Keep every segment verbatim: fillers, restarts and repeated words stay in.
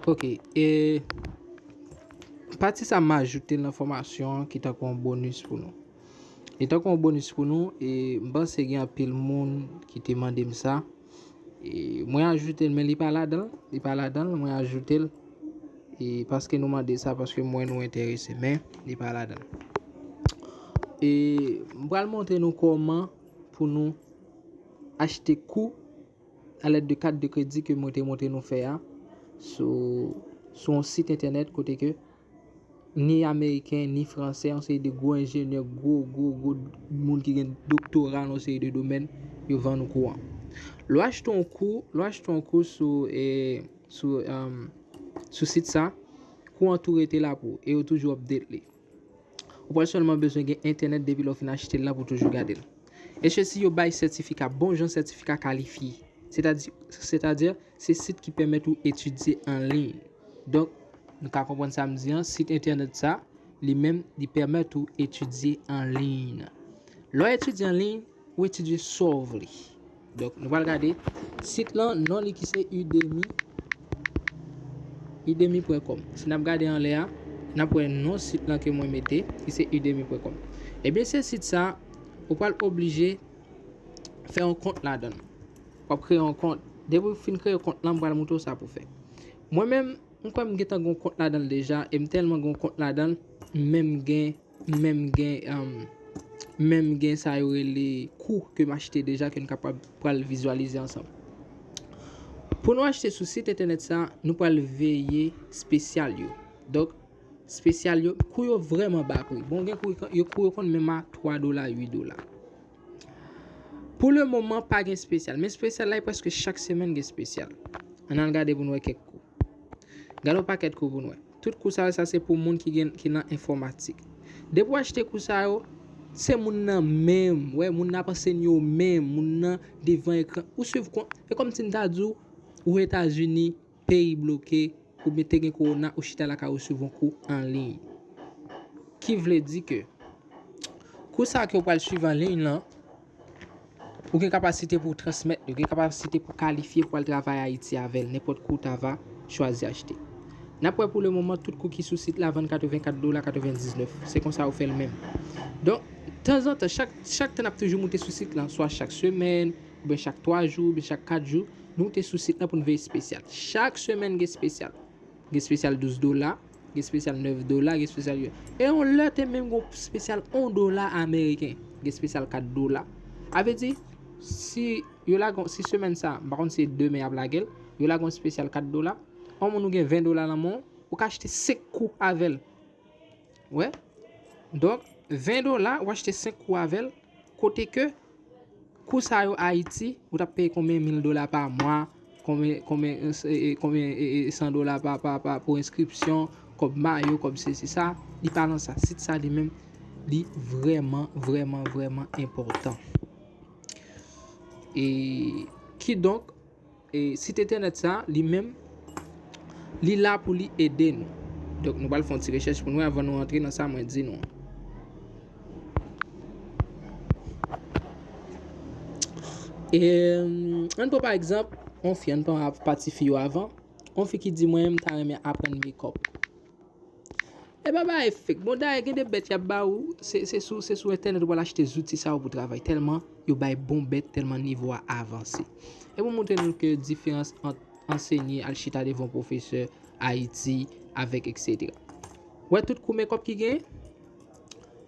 Ok, e pati sa m ajoute l nan fòmasyon an ki tankou yon bonis pou nou. E tankou yon bonis pou nou, e m panse gen anpil moun ki te mande m sa. E mwen ajoute l, men li pa ladan l, li pa ladan l, mwen ajoute l. E paske nou mande sa, paske m wè nou enterese, men li pa ladan l. E m pral montre nou kòman pou nou achte kou alèd de kat de kredi ke mwen te montre nou fè a sou, sou yon sit entènèt kote ke ni ameriken, ni fransè, yon seri de gwo enjenyè, gwo, gwo, gwo moun ki gen doktora nan yon seri de domèn, yo vann ou kou an. Lè w achte yon kou, lè w achte yon kou sou, e, sou, um, sou sit sa, kou an tou rete la pou ou, e yo toujou update li. Ou pral sèlman bezwen gen entènèt depi lè w fin achte l la pou w toujou gade l. E sesi yo bay sètifika, bon jan sètifika kalifye. Sètadi, sètadi, se sit ki pèmèt ou etidye an liy. Donk, nou ka konprann sa m di an, sit entènèt sa, li menm, li pèmèt ou etidye an liy. Lè w etidye an liy, ou etidye sa w vle. Donk, nou pral gade sit lan, non li ki se Udemy, udemy pwen kòm. Si n ap gade anlè a, n ap wè non sit lan ke mwen mete, ki se udemy pwen kòm. Ebyen, se sit sa, ou pral oblije fè yon kont ladan l. W ap kreye yon kont. Depi w fin kreye kont lan, m pral montre w sa pou fè. Mwen menm, m kwè m gentan gen yon kont ladan l deja, e m tèlman gen yon kont ladan l, m menm gen, m menm gen, um, m menm gen sa yo rele kou ke m achte deja, ke n kapab pral vizyalize ansanm. Pou nou achte sou sit entènèt sa, nou pral veye espesyal yo. Donk, espesyal yo, kou yo vrèman ba pri. Bon, gen kou yo, kou yo konn menm a twa dola, uit dola. Pou le moman, pa gen espesyal. Men espesyal la, e prèske chak semèn gen espesyal. Ann al gade pou n wè kèk kou. Gade yon pakèt kou pou n wè. Tout kou sa yo, sa se pou moun ki gen, ki nan enfòmatik. Depi w achte kou sa yo, se moun nan menm, wè, moun nan ap ansenye w menm, moun nan devan ekran. Ou swiv kon, e kòmsi m ta di w, ou Etazini, peyi bloke, oubyen te gen kowona, ou chita lakay ou swiv yon kou an liy. Ki vle di ke kou sa ke w pral swiv an liy lan, ou gen kapasite pou w transmèt li, ou gen kapasite pou w kalifye pou w al travay Ayiti avè l, nenpòt kou w ta va chwazi achte. N ap wè pou le moman, tout kou ki sou sit la vann katrevenkat dola katrevendiznèf. Se konsa yo fè l menm. Donk, tanzantan, chak, chak tan n ap toujou moute sou sit lan, swa chak semèn, oubyen chak twa jou, oubyen chak kat jou, nou te sou sit lan pou n veye espesyal. Chak semèn gen espesyal. Gen espesyal douz dola, gen espesyal nèf dola, gen espesyal yo. E yon lè te menm gen espesyal yon dola ameriken, gen espesyal kat dola. A vle di, si yo lage, si semèn sa, m pa konn si demen y ap lage l, yo lage yon espesyal kat dola, yon moun ou gen ven dola nan men w, ou ka achte senk kou avè l. Wè. Donk, ven dola, ou achte senk kou avè l, kote ke kou sa yo Ayiti, ou t ap peye konbyen mil dola pa mwa, konbyen, konbyen, e, e, konbyen, e, e, san dola pa, pa, pa, pou enskripsyon, kòb mayo, kòb sesi sa, li pa nan sa. Sit sa li menm, li vrèman, vrèman, vrèman enpòtan. E, kidonk, e, sit entènèt sa, li menm, li la pou li ede nou. Donk, nou pral fè yon ti rechèch pou nou anvan nou antre nan sa mwen di nou an. E, ann pran pa egzanp, yon fi, ann pran pa ti fi yo avan. Yon fi ki di, "Mwen, m ta renmen aprann makeup." E pa bagay fake. Bon, dayè, gen de bèt y ap ba ou, se, se sou, se sou entènèt ou pral achte zouti sa yo pou travay. Tèlman yo bay bon bèt, tèlman nivo a avanse. E pou montre nou ke diferans ant ansenye, al chita devan pwofesè, Ayiti, avèk etsetera. Wè tout kou makeup ki gen?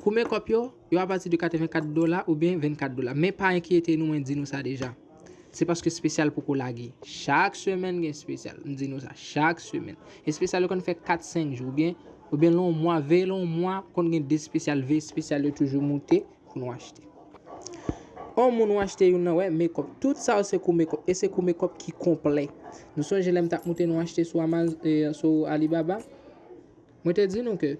Kou makeup yo, yo apati de katrevenkat dola oubyen vennkat dola. Men pa enkyete nou, mwen di nou sa deja. Se paske espesyal poko lage. Chak semèn gen espesyal. M di nou sa, chak semèn. Espesyal yo konn fè kat, senk jou, oubyen, oubyen lè yon mwa, veye lè yon mwa, konn gen de espesyal, veye espesyal yo toujou moute pou nou achte. On moun ou achte youn nan, wè, makeup. Tout sa yo se kou makeup. E se kou makeup ki konplè. Nou sonje lè m t ap montre nou achte sou Amaz-, e, sou Alibaba? Mwen te di nou ke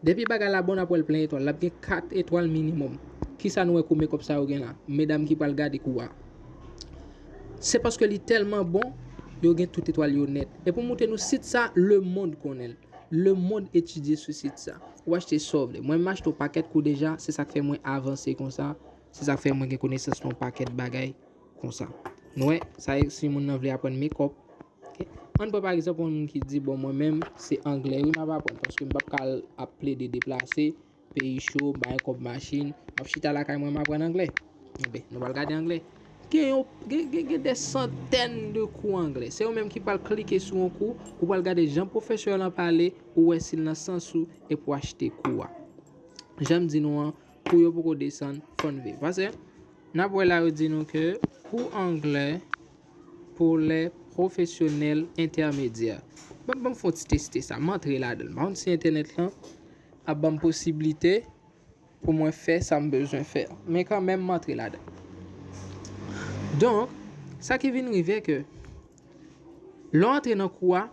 depi bagay la bon, n ap wè l plen etwal. L ap gen kat etwal minimòm. Kisa nou wè kou makeup sa yo gen la? Medam ki pral gade kou a. Se paske li tèlman bon, yo gen tout etwal yo nèt. E pou montre nou sit sa, lemonn konnen l. Lemonn etidye sou sit sa. Ou achte sa w vle. Mwen, m achte yon pakèt kou deja, se sa k fè mwen avanse konsa. Se sa k fè mwen gen konesans nan yon pakèt bagay konsa. Nou wè, sa e si moun nan vle aprann makeup. Ok? Ann pran pa egzanp yon moun ki di, bon, mwen menm, se anglè wi m ap aprann, paske m p ap ka al ap plede deplase, peyi cho, m pa gen kòb machin, m ap chita lakay mwen, m aprann anglè. Enben, nou pral gade anglè. Gen yon, gen, gen, gen dè santèn de kou anglè. Se ou menm ki pral klike sou yon kou, ou pral gade jan pwofesè lan pale, ou wè si l nan sans ou, epi w achte kou a. Jan m di nou an, kou yo poko desann, fò n viv. Paske, n ap wè la, yo di nou ke kou anglè pour les professionnels intermédiaires. Ban, ban m fè yon ti teste sa, m antre ladan l. M pa konn si entènèt lan ap ban m posiblite pou mwen fè sa m bezwen fè. Men kanmenm, m antre ladan l. Donk, sa ki vin rive ke, lè w antre nan kou a,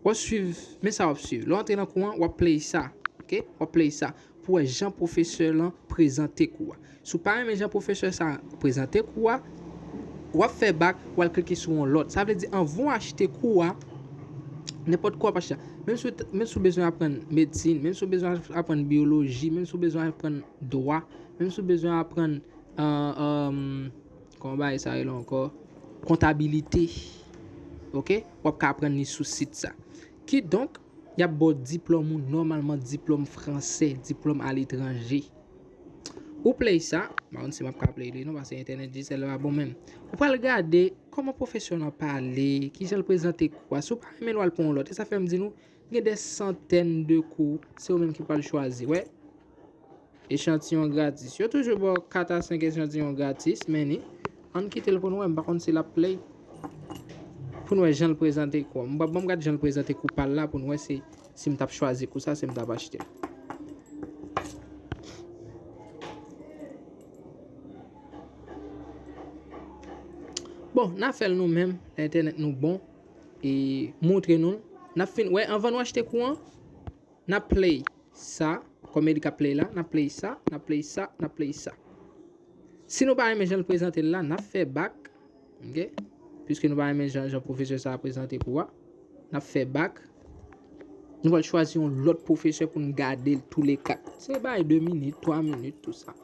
w ap swiv, men sa w ap swiv. Lè w antre nan kou an, w ap play sa, ok? W ap play sa pou wè jan pwofesè lan prezante kou a. Si w pa renmen jan pwofesè sa prezante kou a, w ap fè bak, w al klike sou yon lòt. Sa vle di, anvan w achte kou a, nenpòt kou w ap achte a, menm si w t-, menm si w bezwen aprann medsin, menm si w bezwen aprann biyoloji, menm si w bezwen aprann dwa, menm si w bezwen aprann, euh, euh, kòman bagay sa rele ankò? Kontabilite. Ok? W ap ka aprann li sou sit sa. Kidonk, y ap ba w diplòm ou nòmalman, diplòm fransè, diplòm aletranje. Ou play sa, m pa konn si m ap ka play li non, paske entènèt Digicel la pa bon menm. Ou pral gade kòman pwofesè lan pale, kijan l prezante kou a. Si w pa renmen l, w al pran yon lòt. E sa fè m di nou, gen dè santèn de kou, se ou menm ki pral chwazi. Wè, echantiyon gratis. Yo toujou ba w kat a senk echantiyon gratis, men ni, ann kite l pou n wè, m pa konn si l ap play. Pou n wè jan l prezante kou a. M pral, ban m gade jan l prezante kou pa l la pou n wè si, si m t ap chwazi kou sa, si m t ap achte l. Bon, n a fè l nou menm, entènèt nou bon, e montre nou l. N ap fin, wè, anvan nou achte kou an, n ap play sa, kòm li ka play la, n ap play sa, n ap play sa, n ap play sa. Si nou pa renmen jan l prezante l la, n ap fè bak, ok? Piske nou pa renmen jan, jan pwofesè sa a prezante kou a, n ap fè bak. Nou pral chwazi yon lòt pwofesè pou n gade l toulèkat. Se bay de minit, twa minit, tou sa.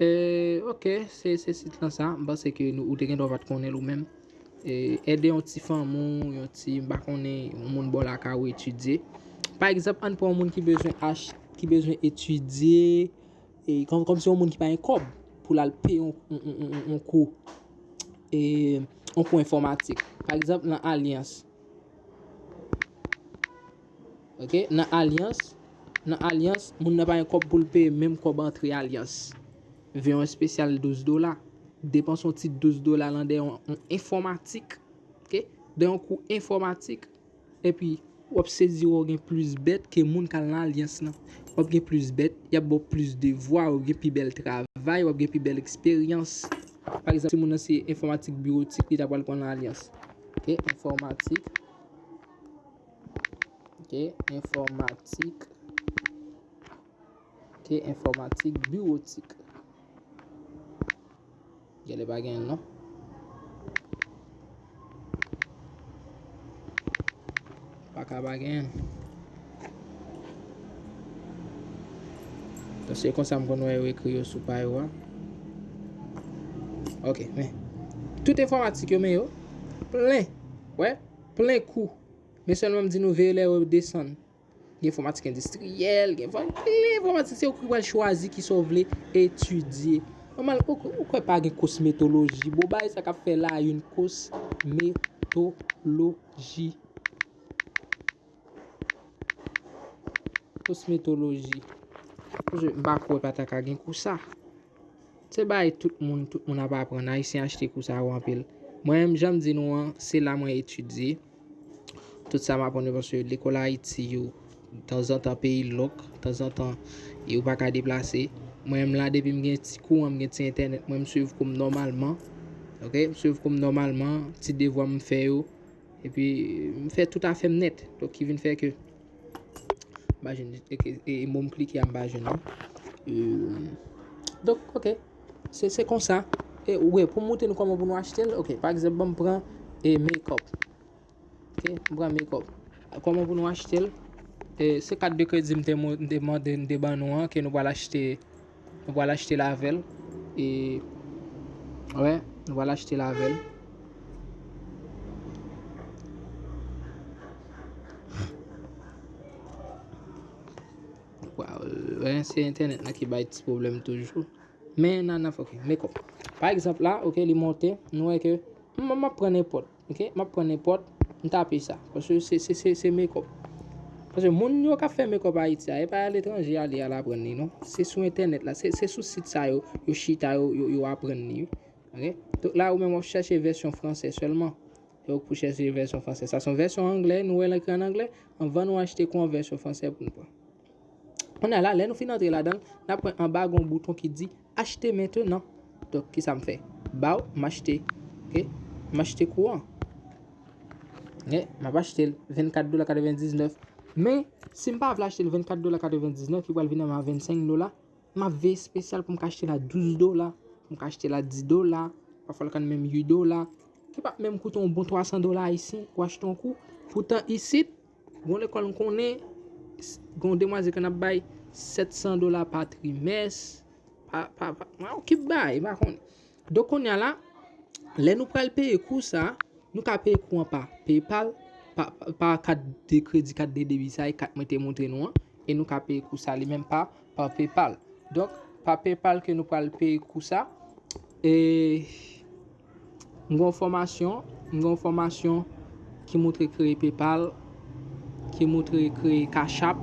E, ok, se, se sit lan sa. M panse ke nou, ou te gen dwa pa t konnen l ou menm. E, ede yon ti fanmi w, yon ti, m pa konnen, yon moun bò lakay ou etidye. Pa egzanp, ann pran yon moun ki bezwen ach-, ki bezwen etidye, e, kòm, kòmsi yon moun ki pa gen kòb pou l al peye yon, yon, yon, yon, yon kou, e, yon kou enfòmatik. Pa egzanp, nan Alyans. Ok, nan Alyans, nan Alyans, moun nan pa gen kòb pou l peye menm kòb antre Alyans. Ven yon espesyal douz dola. Depanse yon ti douz dola lan dèyè yon, yon enfòmatik. Ok, dèyè yon kou enfòmatik. Epi, w ap sezi wè w gen plis bèt ke moun k al nan Alyans lan. W ap gen plis bèt, y ap ba w plis devwa, w ap gen pi bèl travay, w ap gen pi bèl eksperyans. Pa egzanp, si moun nan se enfòmatik biwotik, li ta pral pran nan Alyans. Ok, enfòmatik. Ok, enfòmatik. Ok, enfòmatik biwotik. Genlè pa genyen l non. Pa ka pa genyen l. Donk se konsa m konn wè yo ekri yo sou pa yo a. Ok, men. Tout enfòmatik yo, men yo plen. Wè, plen kou. Men sèlman m di nou veye lè yo desann. Gen enfòmatik endistriyèl, gen enfò-, gen enfòmatik, se ou ki pral chwazi kisa w vle etidye. Nòmal, ou, ou kwè pa gen kosmetoloji? Bon, bagay sa k ap fè la, yon kosmetoloji. Kosmetoloji. Paske m pa kwè pa ta ka gen kou sa. Se bagay tout moun, tout moun ap aprann. Ayisyen achte kou sa yo anpil. Mwen menm, jan m di nou an, se la mwen etidye. Tout sa m aprann yo, paske lekòl Ayiti yo, tanzantan peyi lòk, tanzantan, e ou pa ka deplase. Mwen menm la, depi m gen ti kouran, m gen ti entènèt, mwen m swiv kou m nòmalman. Ok, m swiv kou m nòmalman, ti devwa m fè yo. Epi, m fè tout afè m nèt. Donk, ki vin fè ke m pa jwenn, e, e, e mo m klike a, m pa jwenn li. Euh, donk, ok. Se, se konsa. E, wi, pou m montre nou kòman pou nou achte l. Ok, pa egzanp, ban m pran, e, make-up. Ok, m pran make-up. Kòman pou nou achte l? E, se kat de kredi m te mo-, m te mande, m te ban nou an, ke nou pral achte Nou pral achte l avè l. E, wè, nou pral achte l avè l. Waw, se entènèt lan ki bay ti pwoblèm toujou. Men nan nan fòk make up. Pa egzanp la, ok, li monte, nou wè ke m ap pran nenpòt, ok, m ap pran nenpòt, m tape sa. Paske se, se, se, se make up. Paske moun yo k ap fè make up Ayiti a, e pa aletranje ale al aprann li non. Se sou entènèt la, se, se sou sit sa yo, yo chita, yo, yo, yo aprann li, wi. Ok? Donk la, ou menm w ap chèche vèsyon fransè sèlman. Donk pou chèche vèsyon fransè. Sa se yon vèsyon anglè, nou wè l ekri an anglè. Anvan nou achte kou an vèsyon fransè pou nou pran. Kounye a la, lè nou fin antre ladan l, n ap wè anba gon bouton ki di achte mentenan. Donk, kisa m fè? Baw, m achte. Ok? M achte kou an. Ok? M ap achte l vennkat dola katrevendiznèf. Men, si m pa vle achte l vennkat dola katrevendiznèf, ki pral vin nan men vennsenk dola, m ap veye espesyal pou m ka achte l a douz dola, pou m ka achte l a dis dola, pafwa l ka menm uit dola. Ki p ap menm koute yon bon twa san dola ayisyen pou achte yon kou. Poutan isit, gon lekòl m konnen, s- gon demwazèl ke n ap bay sèt san dola pa trimès, pa, pa, pa, mwen okip bay, m pa konnen. Donk kounye a la, lè nou pral peye kou sa, nou ka peye kou an pa PayPal, pa, pa kat de kredi, kat de debi sa, e kat mwen te montre nou an, e nou ka peye kou sa li menm pa, pa PayPal. Donk, pa PayPal ke nou pral peye kou sa, e m gen yon fòmasyon, m gen yon fòmasyon ki montre kreye PayPal, ki montre kreye Cash App,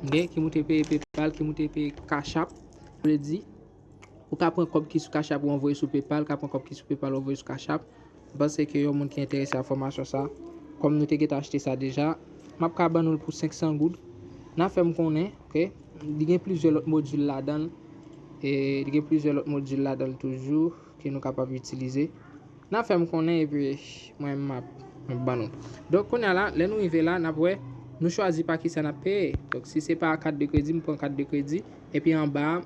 ok, ki montre peye PayPal, ki montre peye Cash App. Sa vle di, ou ka pran kòb ki sou Cash App ou anvoye sou PayPal, ou ka pran kòb ki sou PayPal ou anvoye sou Cash App. M panse ke yon moun ki enterese a fòmasyon sa, kòm nou te gentan achte sa deja, m ap ka ban nou l pou senk san goud. N a fè m konnen, ok? Li gen plizyè lòt modil ladan l. E li gen plizyè lòt modil ladan l toujou ke nou kapab itilize. N a fè m konnen epi mwen m ap, m ap ban nou. Donk kounye a la, lè nou rive la, n ap wè, nou chwazi pa kisa n ap peye. Donk si se pa kat de kredi, m pran kat de kredi. Epi anba a,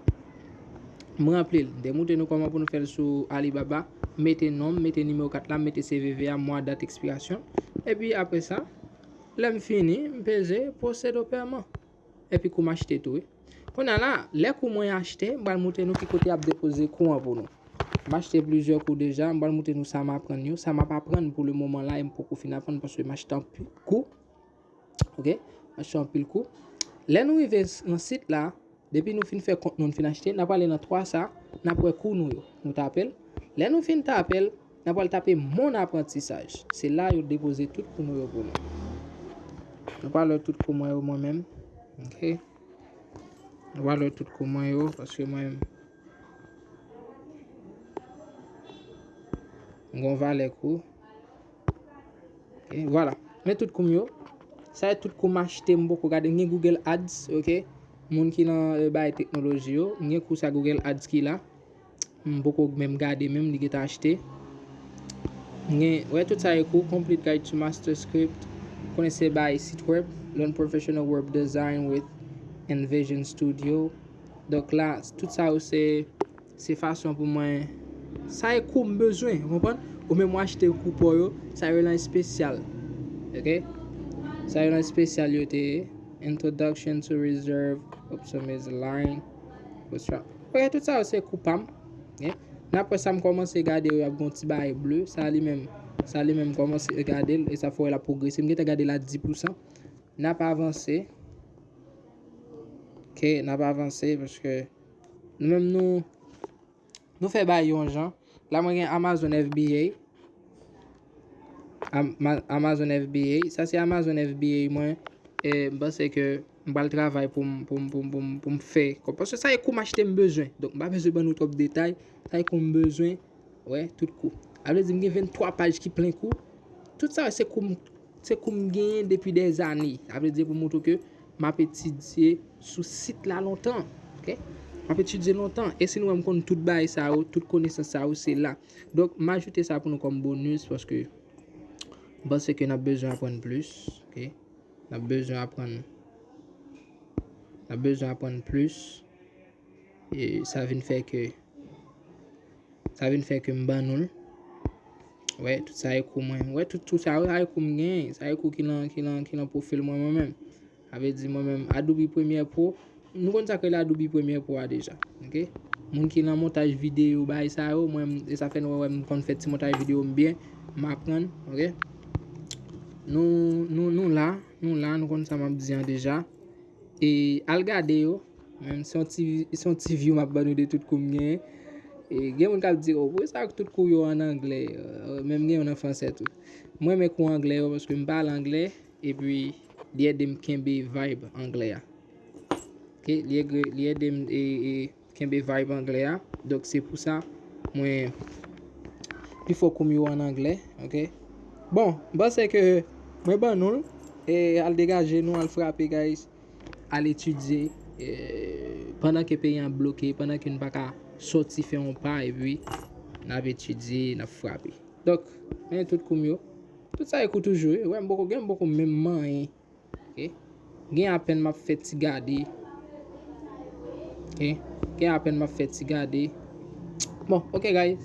m ranpli l. M te montre nou kòman pou nou fè l sou Alibaba. M mete non m, m mete nimewo kat la, m mete C V V a, mwa, dat ekspirasyon. Epi apre sa, lè m fini, m peze pwosede o pèman. Epi kou m achte tou, wi. Kounye a la, lè kou mwen achte, m pral montre nou ki kote y ap depoze kou an pou nou. M achte plizyè kou deja, m pral montre nou sa m aprann yo, sa m ap aprann pou le moman la, e m poko fin aprann paske m achte anpil kou. Ok? M achte anpil kou. Lè nou rive s- nan sit la, depi nou fin fè kont nou, nou fin achte, n ap ale nan twa sa, n ap wè kou nou yo. Nou tape l. Lè nou fin tape l, n ap al tape Mon apprentissage. Se la yo depoze tout kou nou yo pou nou. Nou pral wè tout kou mwen yo mwen menm. Ok? Nou pral wè tout kou mwen yo, paske mwen menm, m gon valè kou. Ok, vwala. Men tout kou m yo. Sa e tout kou m achte, m poko gade. M gen Google Ads, ok? Moun ki nan, eh, bagay teknoloji yo. M gen kou sa Google Ads ki la. M poko menm gade menm, li gentan achte. M gen, wè tout sa e kou, Complete Guide to Master Script. Konnen se bagay sit web. Learn professional web design with InVision Studio. Donk la, tout sa yo se, se fason pou mwen, sa e kou m bezwen, ou konprann? Ou menm w achte kou pa w yo, sa yo lan espesyal. Ok? Sa yo lan espesyal yo te ye. Introduction to Reserve, Optimize Line, Bootstrap. Ok, tout sa yo se kou pa m. Ok? N ap wè sa m kòmanse gade yo, y ap gon ti bagay ble. Sa li menm, sa li menm kòmanse gade l, e sa fè w wè l ap pwogrese. M gentan gade l a dis pousan. N ap avanse. Ok, n ap avanse paske nou menm nou, nou fè bagay yon jan. La mwen gen Amazon F B A. Am- ma- Amazon F B A. Sa se Amazon F B A mwen. E m panse ke m pral travay pou m, pou m, pou m, pou m, pou m fè. Paske sa e kou m achte m bezwen. Donk m pa bezwen ban nou twòp detay. Sa e kou m bezwen. Wè, tout kou. Sa vle di m gen venntwa paj ki plen kou. Tout sa se kou m, se kou m genyen depi dèzane. Sa vle di pou montre ke m ap etidye sou sit la lontan. Ok? M ap etidye lontan. E si nou wè m konn tout bagay sa yo, tout konesans sa yo, se la. Donk, m ajoute sa pou nou kòm bonis paske m panse ke n ap bezwen aprann plis. Ok? N ap bezwen aprann, n ap bezwen aprann plis. E sa vin fè ke, sa vin fè ke m ban nou l. Wè, tout sa e kou mwen. Wè, tout, tout sa yo, sa e kou m genyen. Sa e kou ki nan, ki nan, ki nan pwofil mwen, mwen menm. Sa vle di mwen menm, Adobe Premiere Pro, nou konn sa k rele Adobe Premiere Pro a deja. Ok? Moun ki nan montaj videyo, bagay sa yo, mwen, e sa fè nou wè m konn fè ti montaj videyo m byen, m aprann, ok? Nou, nou, nou la, nou la, nou konn sa m ap di an deja. E al gade yo. Menm se yon ti, se yon ti view m ap ban nou de tout kou m genyen. E gen moun k ap di, "Oh, poukisa tout kou yo an anglè?" Euh, menm gen youn an fransè tou. Mwen renmen kou anglè yo paske m pale anglè, epi li ede m kenbe vibe anglè a. Ok, li ede, li ede m e, e kenbe vibe anglè a. Donk se pou sa mwen pifò kou m yo an anglè, ok. Bon, m panse ke mwen ban nou l, e al degaje nou, al frape, guys. Al etidye, e, pandan ke peyi an bloke, pandan ke n pa ka sòti fè yon pa, epi n ap etidye, n ap frape. Donk, men tout kou m yo. Tout sa e kou toujou, wi. Wè, m poko gen, m poko menm manyen. Ok? Gen apèn m ap fè ti gade. Ok? Gen apèn m ap fè ti gade. Bon, ok, guys.